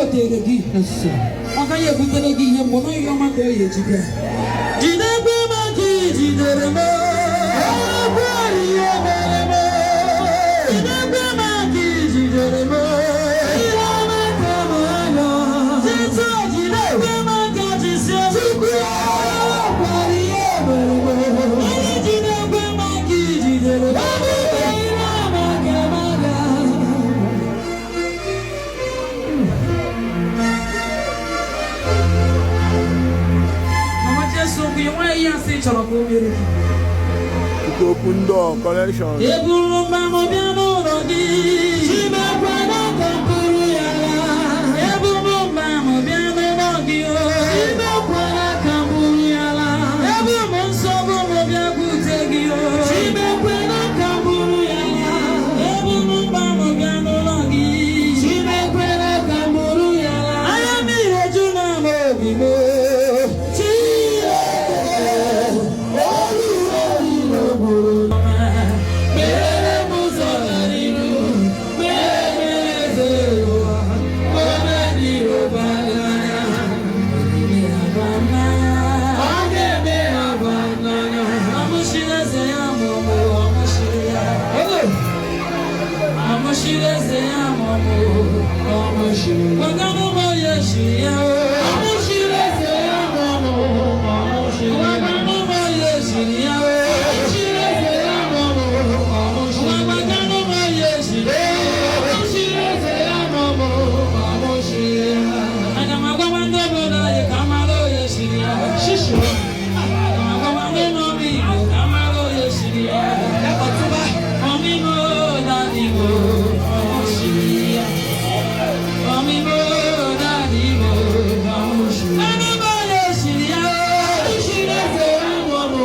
wetara gị, ọ gaghị ebutere gị ihe mgbe na ihe ọma ka ọ ya eji bịa. Jidekwe m aka i jidere m, ekwere ihe mere m. Jidekwe m aka i jidere m, ihe ọma ka m anya. Tito, jidekwe m aka jisie Chukwu, ekwere ihe mere m. Onye jidekwe m aka i jidere m, ihe ọma ka m anya. Mama Jesu, mgbe ị nweghị ihe asị chọrọ ka o mere gị. Chukwu open door connection. Eburu mmanụ bịa n'ụlọ gị, Chimekwana ka m buru ya laa. Eburu mmanụ bịa n'ụlọ gị o, Chimekwana ka m buru ya laa. Ebu m nsogbu m bịakwute gị o, Chimekwana ka m buru ya laa. Eburu mmanụ bịa n'ụlọ gị, Chimekwana ka m buru ya laa. Anya mmiri eju na m obi m. Chineke, mere m ụzọ n'iru, mere eze ụwa, ome n'anya, ọ ga-eme ha ba n'anya. Ọmụshiri eze ya mụmụ, ọmụshiri ya, ọmụshiri eze ya mụmụ, ọmụshiri. Ọganụmọ ya shiri ya, ọmụshiri eze ya mụmụ, ọmụshiri. Ọganụmọ ya shiri ya, ọmụshiri eze ya mụmụ, ọmụshiri. Ọganụmọ ya shiri ya, ọmụshiri eze ya mụmụ, ọmụshiri ya. Aga m agwawa ndị obodo anyị ka mara onye shiri ya. Shishi. Aga m agwawa ndị nọ n'Igbo ka mara onye shiri ya. Ọmịmọ n'Igbo, ọmụshiri ya. Ọmịmọ n'Igbo, ọmụshiri ya. Ọmịmọ onye shiri ya. Ọmụshiri eze ya mụmụ,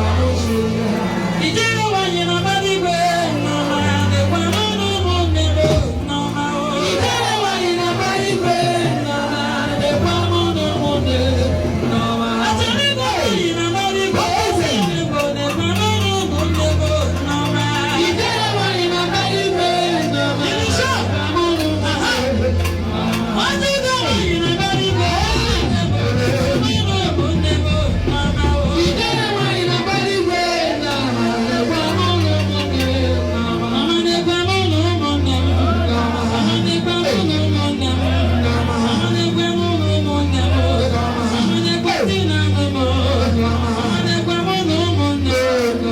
ọmụshiri ya. Ijere nwanyị na Badigwe, nneọma, dịkwa n'ụlọ ụmụnne m, nneọma o. Ijere nwanyị na Badigwe, nneọma, dịkwa n'ụlọ ụmụnne, nneọma. Achọrọ nwanyị na Badigwe, dịkwa n'ụlọ ụmụnne m, nneọma. Ijere nwanyị na Badigwe, nneọma, dịkwa n'ụlọ ụmụnne m. Ọjọọ nwanyị na Badigwe, dịkwa n'ụlọ ụmụnne m, nneọma o. Ijere nwanyị na Badigwe, nneọma, dịkwa n'ụlọ ụmụnne m, nneọma. Mama dịkwa n'ụlọ ụmụnne m, nneọma. Mama dịkwa n'ụlọ ụmụnne m, nneọma. Mama dịkwa n'ụlọ ụmụnne m, mama dịkwa di na nne m, mama dịkwa n'ụlọ ụmụnne m.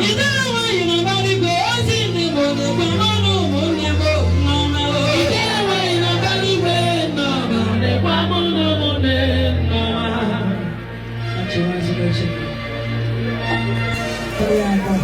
Ijere nwanyị na Badigwe, ozi ndị Igbo dịkwa n'ụlọ ụmụnne m, nneọma o. Ijere nwanyị na Badigwe, nneọma, dịkwa n'ụlọ ụmụnne, nneọma. Achịwazigochi. Ya aka.